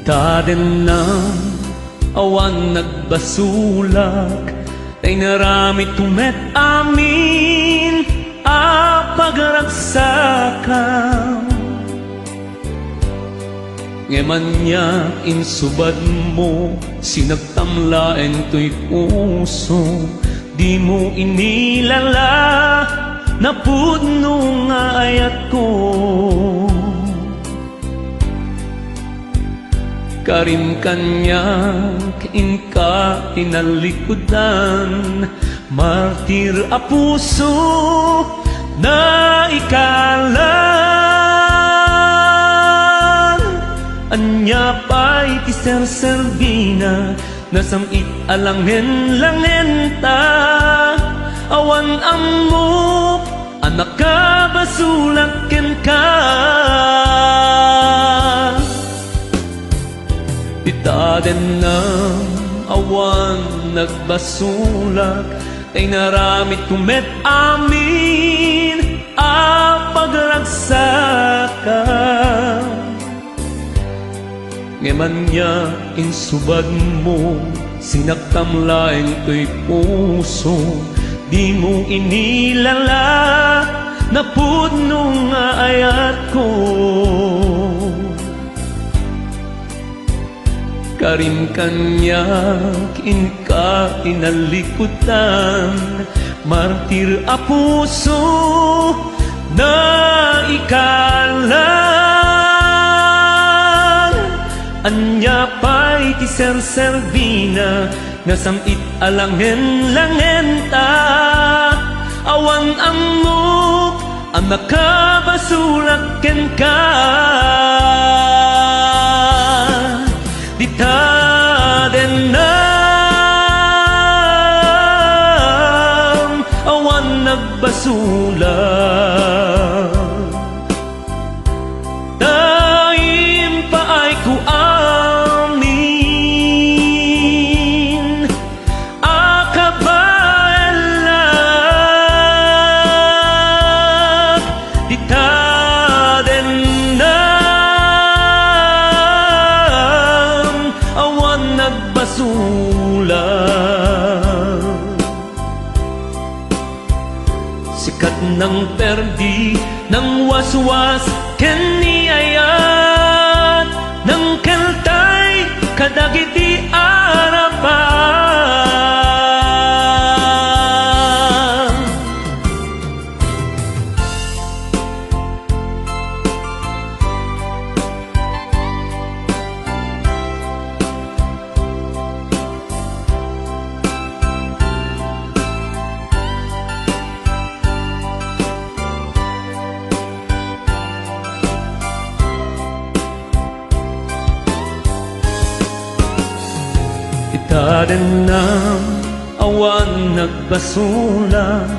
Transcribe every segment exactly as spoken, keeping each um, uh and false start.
Tadenna, awan nagbasolak, ta inaramidko met amin a pagragsakam. Ngem ania insubadmo, sinagtam laeng toy puso, dimo inilala napudno nga ayatko. Karim kaniak, inka tinalikudan, martir a puso, naikalan. Ania pay ti serserbina, nasam-it a langen-langenta, awan ammok a nakabasolak kenka. Ita denna, awan nagbasolak, ta inaramidko met amin a pagragsakam. Ngem ania insubadmo, sinaktam laeng toy puso, dimo inilala napudno nga ayatko. Karim kaniak, inka tinalikudan, martir a puso, naikalan. Ania pay ti serserbina, nasam-it a langen-langenta, awan ammok a nakabasolak kenka. Dita dennam, awan nagbasolak. Ta impaayko amin a kabaelak. Dita dennam, awan nagbasolak. Sikat nang perdi, nang waswas ken ni ayat, nang keltay kadagiti arapan. Ita dennam, awan nagbasolak,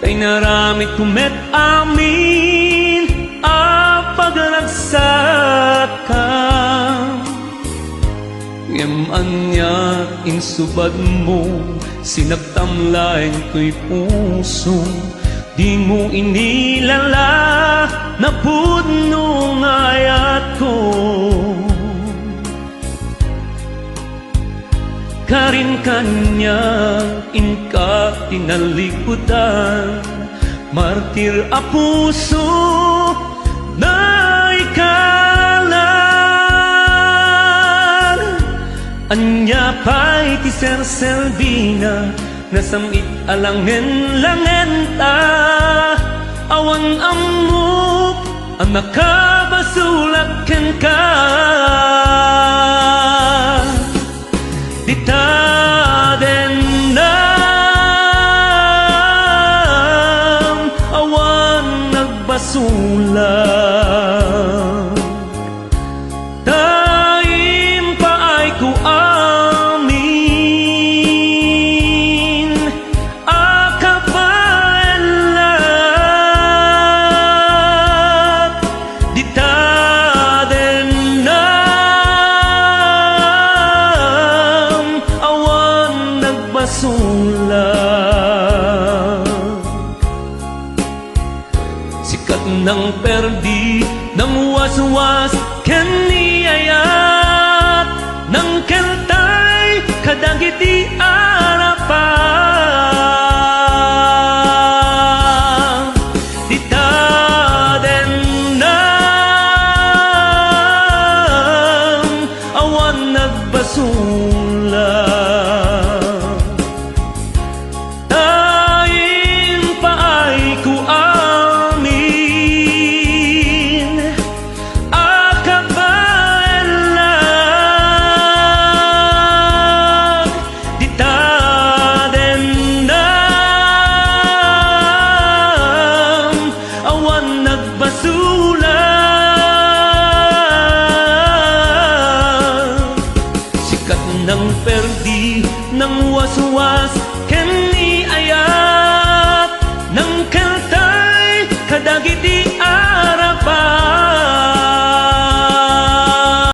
ta inaramidko met amin a pagragsakam. Ngem ania insubadmo, sinaktam laeng toy puso, dimo inilala napudno nga ayatko. Karin kaniak, inka tinalikudan, martir a puso, naikalan. Ania pay ti serserbina, nasam-it a langen-langenta, awan ammok a nakabasolak kenka. Dita dennam, awan nagbasolak. Ta impaayko amin a kabaelak. Dita dennam, awan nagbasolak. Sikat nang perdi, nang waswas ken ni ayat. suwas ken ni ayat, nangkeltay kadagiti